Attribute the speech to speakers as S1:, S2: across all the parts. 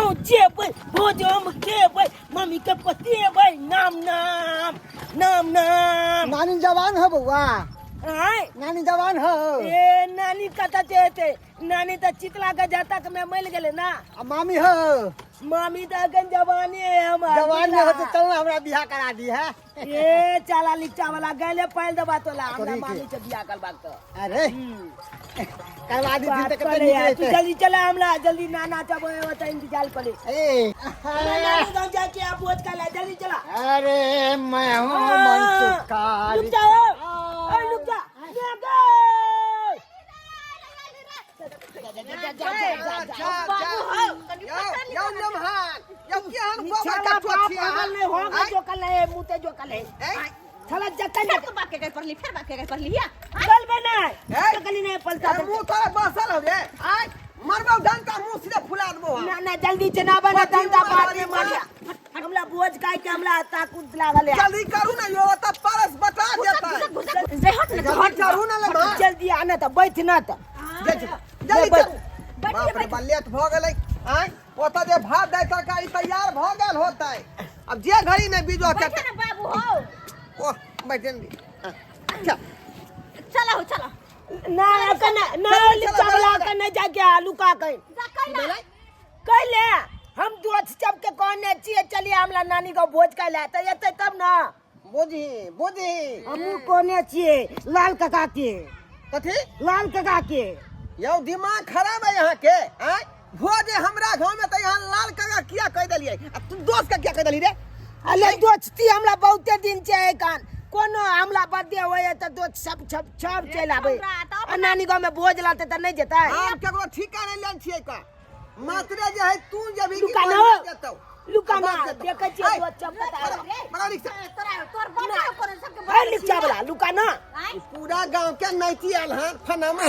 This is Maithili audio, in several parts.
S1: गाँव जेबै, भोज हम खेबै, मम्मी के पतिएबै। नाम नाम नाम नाम।
S2: नानी जवान हो बौआ?
S1: आय?
S2: नानी जवान हो?
S1: ए, नानी कतऽ जेतै? नानी तऽ चितला के जातक में मरि गेलै ना।
S2: आ मामी हो?
S1: मामी तऽ अखन जवानी है हमर।
S2: जवान में हो तो चल ना, हमरा बियाह करा दी है।
S1: ए चाला लिच्चा वाला गैले पाइल दबा तोला हमरा।
S2: ठीक है।
S1: मामी से बियाह करबाक तो
S2: अरे करवा दी
S1: बात
S2: त
S1: करे
S2: कते नीक
S1: यार, तू
S2: रहतै।
S1: जल्दी चला, हमरा जल्दी नाना चबो ओतऽ इंतजार करे।
S2: ए
S1: नानी गाँव जाके आप भोज खा ले, जल्दी चला।
S2: अरे मैं हूँ मनसुख का
S1: रुक जाओ, ए रुक जा, ले गए।
S3: जा यौ नमहान यौ, केहन गोबर
S1: साला
S3: के
S1: बाप
S3: चोट छियै
S1: पागल नहीं होगा, जो कल है मुंह ते जो कल है साला जक्का
S4: फेर तो बाप के गए पढ़ली, फेर बाप के गए पढ़ली या।
S1: चल बे ना।
S3: ए?
S1: चकली नहीं पलता।
S3: मुंह तोरा बसल हो रे, आय मरबौ डंका, मुंह सीधे फुला देबो हम।
S1: ना ना, जल्दी चना बना।
S3: पति
S1: दंता
S3: मार
S1: बात में
S3: मार।
S1: मारिया, हमला बोझ काय के हमला ताकुत लागल है।
S3: जल्दी करू ना यो, त परस बता देता।
S4: घुसक घुसक जे, हट ना।
S3: जल्दी करू ना ले मां।
S1: जल्दी आना त बैठ ना त।
S3: जल्दी
S1: बैठ।
S3: चलू।
S4: बैठिए,
S3: बाप रे
S4: बैठिए।
S3: बा, लेट भऽ गेलै। आय ओतऽ जे भात दै तरकारी तैयार भऽ गेल होतै, अब जे घड़ी नहि बीजो के।
S4: बैठे ना बाबू हो।
S3: ओह, बैठे ने। अच्छा।
S4: चला हो, चला।
S1: ना कने ना।
S3: चलो,
S1: लिच्चा
S3: चलो,
S1: वाला
S3: चलो।
S1: कने जाके आलू का कहीं
S4: जा कैला।
S1: कैले हम दोस्त सब के कहने छियै, चलिए हमला नानी गाँव भोज खाइ त एतै तब ना।
S3: बुझी बुझी।
S1: हमहूँ कहने छियै लाल काका के।
S3: कथी?
S1: लाल काका के।
S3: यौ, दिमाग खराब है यहाँ के? आय भोज है हमरा गाँव में तऽ यहाँ लाल काका किया कहि देलियै आ तू दोस्त के किया कहि देली रे?
S1: अरे दोस्ती हमरा बहुते दिन छै, कान कोनो हमला बर्थडे होय तऽ दोस्त सब सब सब चलि आबै।
S4: हमरा तऽ
S1: आ नानी गाँव में भोज लाते तऽ नहि जेतै?
S3: हम केकरो ठीका नहि लेल छियै का मात्रे जे है, तू जेबही कि
S1: लुका
S3: कोइ
S1: ना।
S3: नहि जेतौ।
S1: लुका ना।
S3: बस जेतौ।
S1: देखै छियै
S3: आय,
S1: दोस्त सब कतऽ
S3: बड़ा- बड़ा रिक्शा।
S4: तोरा तोर बर्थडे कोनो सबके
S1: है
S4: बर्थडे
S1: लिच्चा वाला लुका ना।
S4: आय
S3: पूरा गांव के नैती आयल हन फनामा।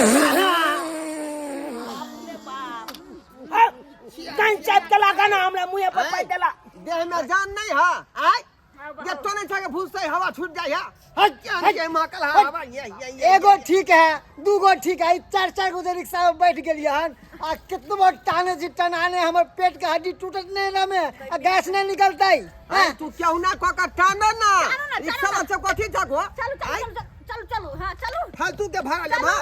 S1: कान चाप के लगा ना, हमरा मुँहे पर पाइ देला।
S3: देह में जान नहीं है? आय ये तो नहीं था कि भूस से हवा छूट जाए है।
S2: हट,
S3: क्या
S2: हट।
S3: के माकल है हवा ये ये ये।
S2: एगो ठीक है, दूगो ठीक है, चार चार गो जे रिक्शा में बैठ गेलियै हन आ कितनो बार टाने छी टनाने, हमर पेट के हड्डी टूटत नहीं ना में आ गैस नहीं निकलतै।
S3: आय तू क्यों ना को का टाने ना।
S4: टानो ना,
S3: रिक्शा
S4: टानो ना।
S3: सब कथी जागो?
S4: चलू चलू चलू चलू चलू, हाँ चलू।
S3: फालतू के भाड़ा लेबा,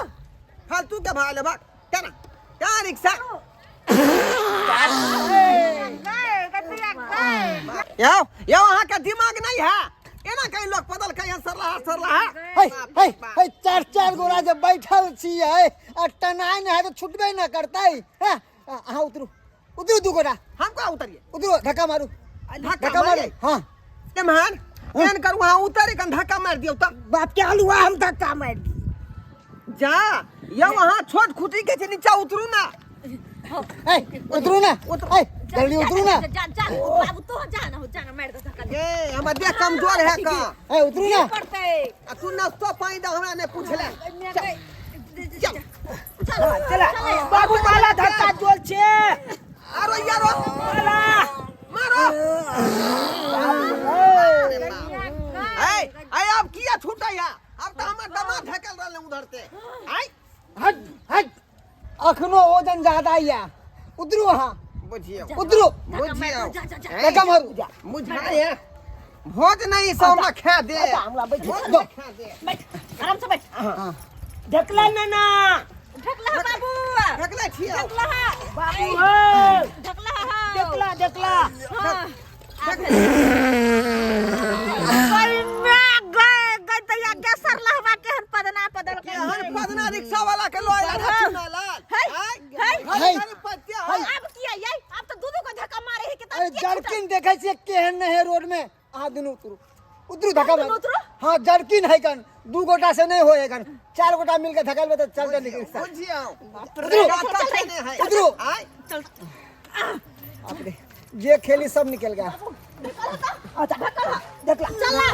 S3: फालतू के भाड़ा लेबा क्या ना क्या रिक्शा। यौ यौ, अहाँ के दिमाग नहीं है? एना कहीं लोग पदल कहीं सरला सरला है।
S2: है है है, चार चार गोरा जे बैठल छियै आ टनाइ नहि है तऽ छुटबे न करतै। हैं, अहाँ उतरू, उतरू दू गोरा।
S3: हम का उतरिए?
S2: उतरू, धक्का मारू।
S3: धक्का
S2: धक्का मारू।
S3: मारिए?
S2: हाँ।
S3: एमहर एहन करू, अहाँ उतरे कन धक्का मारि दियौ तऽ।
S1: बाप के हलुआ, हम धक्का मारि दी।
S3: जा यौ, अहाँ छोट खुटी के छै, नीचा उतरू ना।
S2: है उतरू ना, है जल्दी उतरू ना।
S4: जा जा बाबू, तू जा ना हो, जा ना, मार दे धक्का।
S3: ए हमर देह कमजोर है का?
S2: है उतरू ना।
S4: पड़तै।
S3: आ तू नाश्तो पानी दे, हमरा नहि पूछले।
S4: चल।
S1: चला बाबू, माला धक्का जोल छे।
S3: आरो यारो।
S1: माला।
S3: मारो। ए ए, अब किया छूटै है? अब तऽ हमर दमा ढकल रहलै उधर से आइ।
S2: हट हट, अखनो वजन ज्यादा या, उतरू अहाँ।
S3: बुझियौ।
S2: उतरू।
S3: बुझियौ।
S4: जा जा जा।
S2: धक्का मारू।
S3: बुझाय है भोज नहीं सब हमरा खा दे।
S1: हमरा बैठ।
S3: भोज नहीं खा दे।
S4: बैठ, आराम से बैठ।
S1: ढकला ना ना।
S4: ढकला बाबू।
S3: ढकले छियौ।
S4: ढकला।
S1: बाबू हो।
S4: ढकला।
S1: ढकला ढकला।
S4: हाँ।
S3: केहन पदना रिक्शा वाला के लोय ला चुना लाल।
S4: है,
S3: आय,
S4: है।
S3: घड़ी
S2: है।
S3: घड़ी पत्या है।
S4: अब किया ये? अब तो दूधू को धक्का मारे है कि
S2: अरे जर्किन देखै छियै केहन नहि है रोड में। अहाँ दुनू उतरू, उतरू, धक्का
S4: दुनू
S2: मारू।
S4: उतरू?
S2: हाँ, जर्किन है कन, दू गोटा से नहीं होए कन, चार गोटा मिलके धकेलबै तऽ चल जल्दी रिक्शा।
S3: बुझियौ।
S2: उतरू।
S3: काका केने है।
S2: उतरू।
S3: आय।
S4: चल।
S2: बाप रे, जे खेली सब निकल गया।
S1: अच्छा देखला।
S4: चला,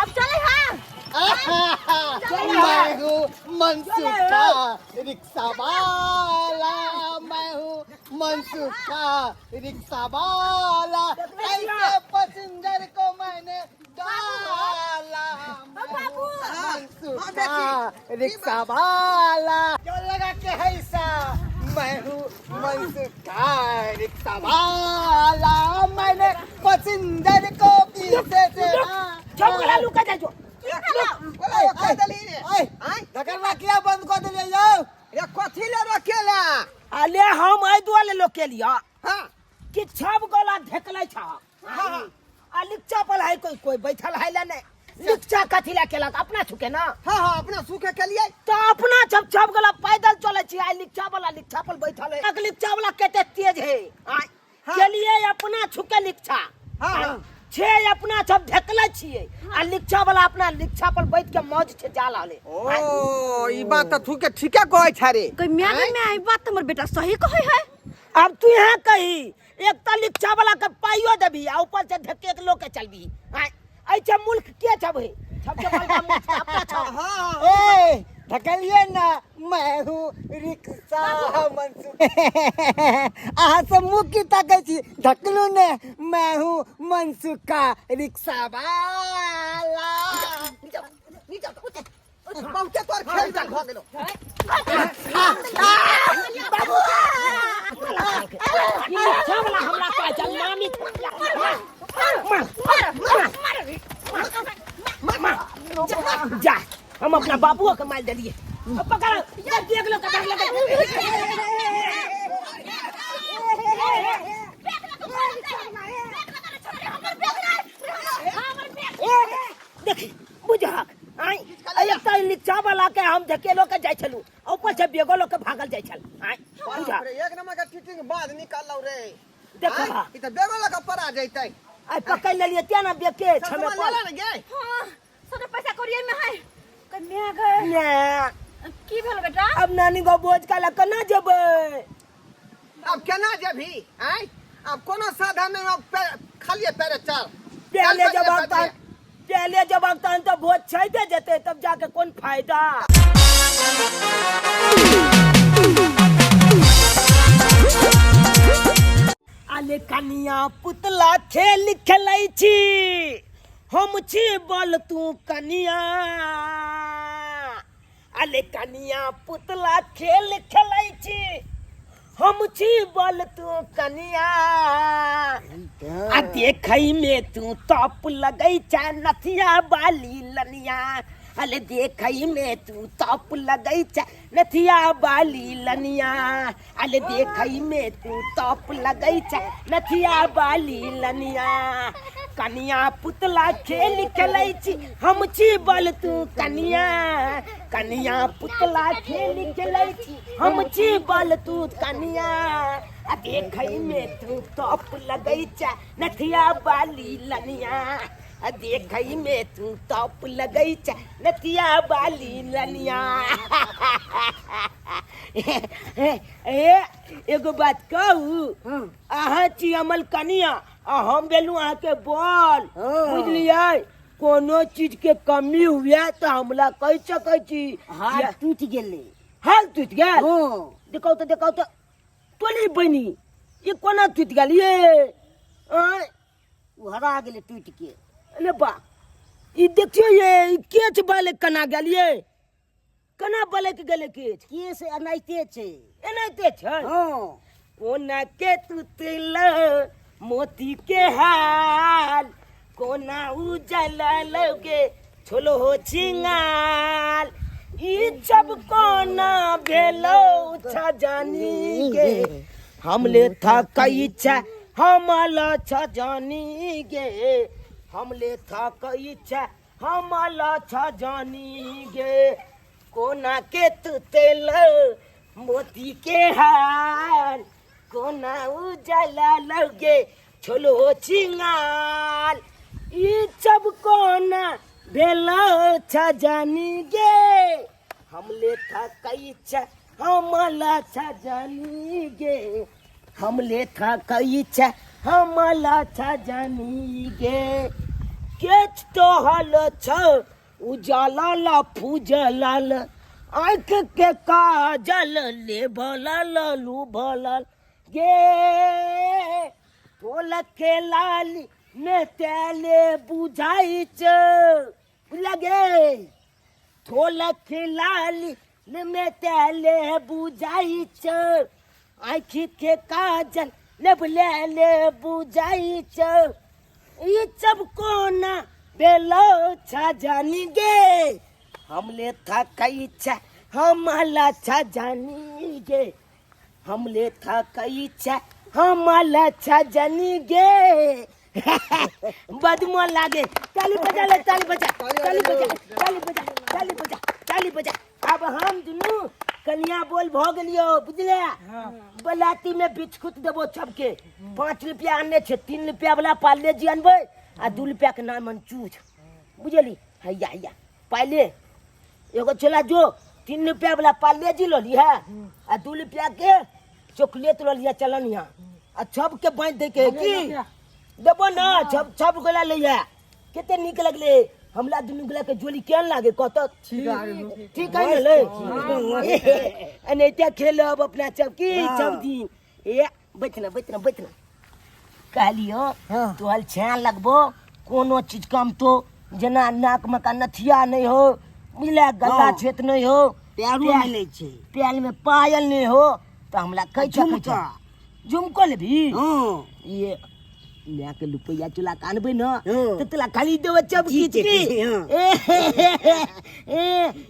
S4: अब चले। हाँ।
S2: मैं हूँ मनसुख का रिक्शा वाला, मैं हूँ मनसुख का रिक्शा वाला, ऐसे पैसेंजर को मैंने डाला, मैं हूँ मनसुख का रिक्शा वाला, जो लगा के है ऐसा, मैं हूँ मनसुख का रिक्शा वाला। डाला मैंने पसिंदर को पीछे से।
S1: छप गला लुका जाइ जो।
S3: बोला कह देली रे।
S2: ऐ,
S3: आय।
S2: धकलवा किया बंद कऽ देलियै यौ?
S3: रे कथी ले रखेला?
S1: अले हम एहि दुआरे लोग के लिया
S3: हाँ
S1: कि छप गला ढेकलै छ।
S3: हाँ।
S1: आ लिक्चा पर है कोई कोई बैठल है ले नहीं लिक्चा कथी ला केलक अपना छुके ना।
S3: हाँ हाँ अपना सूखे के लिए।
S1: तो अपना छप छप गला पैदल चले छी आ लिक्चा वाला लिक्चा पर बैठल है। अक लिक्चा वाला कते तेज है। आ
S3: हाँ।
S1: के लिए अपना छुके लिक्चा।
S3: हाँ, हाँ।
S1: छे अपना छप ढेकले छिए आ लिक्चा वाला अपना लिक्चा पर बैठ के मौज छे जा रहले।
S3: ओ ई बात त तू के ठीके कहै छ रे।
S4: कोई म्या गे म्या, ई बात हमर बेटा सही कहै है।
S1: अब तू यहाँ कही एक त लिक्चा वाला के पाइयो देबी आ ऊपर से ढेके के लोके चलबी। आय ऐसे मुल्क के छबे सबसे बड़का मुल्क त अपना छ।
S3: हाँ।
S2: ए ढकलिए ना, मैं हूँ रिक्शा मनसुख। अहाँ सब मुँह की ताकै छी, ढकलू ने, मैं हूँ मनसुख का रिक्शा वाला।
S3: नीचा नीचा बहुते तोर खेल चाल भऽ गेलो।
S1: ई रिक्शा वाला हमरा कहै छै मामी। मार मार मार जा, हम अपना बाबुओ के मार देलिए। अब पकड़ देख लो कटार लगे। देखी बुझहक आइ एकटा रिक्शा वाला के हम धकेलो के जाइ छलू, ऊपर से बेगो लोग के भागल जाइ छल। आइ
S3: बाप
S1: बुझहक
S3: रे, एक नंबर के टीटिंग बाद निकालौ रे।
S1: देख
S3: आय, ई त बेगो लऽ के पड़ा जैतै।
S1: आइ पकड़ लेलिए तें ना बेके
S3: सब
S1: छमे
S3: सामान
S1: पर।
S3: लेला ने गे?
S4: हाँ, सदर पैसा करिए में है। कोई म्या गए।
S1: ने।
S4: की भेल बेटा?
S1: अब नानी गो बोझ का लग केना जेबै?
S3: अब केना जेबही? आय अब कोनो साधन नहीं, अब खालिए पैरे चल।
S1: पहले
S3: चल,
S1: जब
S3: चल,
S1: आता
S3: चल।
S1: पहले जब आता तो भोज छै दे जेते तब जाके कोन फायदा। अले कनिया पुतला खेल खेलै छी, हम छी बल तू कनिया। अले कनिया पुतला खेल खेलै छी, हम छी बल तू कनिया। आ देखै में तू टॉप लगै छ नथिया बाली लनिया। अले देखै में तू टॉप लगै छ नथिया बाली लनिया। अले देखै में तू टॉप लगै छ नथिया बाली लनिया। कनिया पुतला खेल खेलै छी, हम छी बल तू कनिया। कनिया पुतला खेल खेलै छी, हम छी बल तू कनिया। आ देखै में तू टॉप लगै छ नथिया बाली लनिया। आ देखै में तू टॉप लगै छ नथिया बाली लनिया। ए एगो बात कहू, अहाँ छी अमल कनिया आ हम भेलू अहाँके बल। बुझलियै? कोनो चीज के कमी हुए तऽ हमरा कहि सकै छी।
S2: हाथ टूटि गेलै।
S1: हाथ टूटि गेल?
S2: हँ।
S1: देखौ तऽ देखौ तऽ टोली बनी ई कोना टूटि गेल ये? आँय?
S2: ओ हरा गेलै टूटि के।
S1: अरे बा ई देखियौ ये ई केच बाले केना गेल ये? केना बलक गेलै केच?
S2: केस एनाहिते छै।
S1: एनाहिते छै?
S2: हँ।
S1: कोना के तुतल मोती के हाल, कोना उजल लगे छोलो हो छिंगाल। ई सब कोना भेलो छजानी के, हमले थकै छ हमल छजानी गे। हमले थकै छ हमल छजानी गे। कोना के तुतल मोती के हाल, कोना उजला लगे छोलो छिंगाल। ई सब कोना भेलो छजानी गे, हमले थकै छ हमला छजानी गे। हमले थकै छ हमला छजानी गे। केच तोहल छ उजाला ला फूजलाल, आँख के काजल ले भला ललू भला गे। ढोलक के लाली में तेले बुझाई छ लगे। ढोलक के लाली में तेले बुझाई छ, आँख के काजल लेबले ले बुझाई छौ ई सब कोना बेलो छा जानी गे हमले थकै छै हमला छा जानी गे हमले थकै छै हमला छा जानी गे। बदमो लागे। ताली बजा ले, ताली बजा, ताली बजा, ताली बजा, ताली बजा, ताली बजा। अब हम दुनू कनिया बोल भ गेलियो, बुझले? बलाती में बिस्कुट देबो सबके। 5 रुपया आनने छै, 3 रुपया वाला पार्ले जी अनबै आ 2 रुपया के नाम चूज, बुझली? हैया हैया पाइले एगो चला जो 3 रुपया वाला पार्ले जी लऽ लिहे आ 2 रुपया के चॉकलेट लऽ लिहे। चलन यहाँ आ सबके बाँटि दै के है की देबो ना, सब सब गोला लैया। कते नीक लगले हमरा दुनू गोला के जोली, केहन लागे कत? ठीक है ने? ले एनाहिते खेलब अपना सब की सब दिन। ए बैठ ना, बैठ ना, बैठ ना। कहलियो तोहल छान लगबो कोनो चीज कम तो जेना नाक में का नथिया नहीं हो, बुझले? गला छेत नहीं हो,
S2: प्यारो मिलै छै,
S1: प्याल में पायल नहीं हो तो हमरा कहै छै।
S2: झुमका।
S1: झुमको लेबही?
S2: हाँ।
S1: ये माय के रुपैया चुला के आनबै न
S2: हाँ।
S1: तऽ तोरा खाली देबै सब
S2: जी,
S1: किछु
S2: जी,
S1: की।
S2: हाँ।
S1: ए, ए,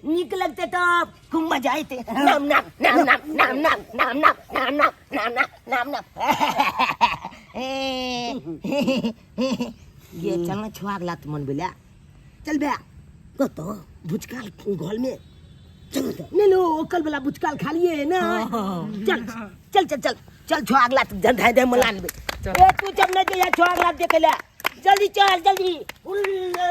S1: नीक लगतै तब खूब मजा अयतै। नाम नाम नाम नाम नाम नाम नाम नाम नाम नाम नाम नाम नाम नाम। ए, ये चल ना, छुआ गेला तऽ मन भेलै चल बे।
S2: कतऽ?
S1: भुचकाल घर में चल तऽ। नहीं लो, ओकल वाला भुचकाल खा लिए ना। चल चल चल चल चल, छुआ अगला धंधा दे मला अनबै। ए तू जब नहीं जइया छुआ अगला देखे ले, जल्दी चल जल्दी। उल्ले।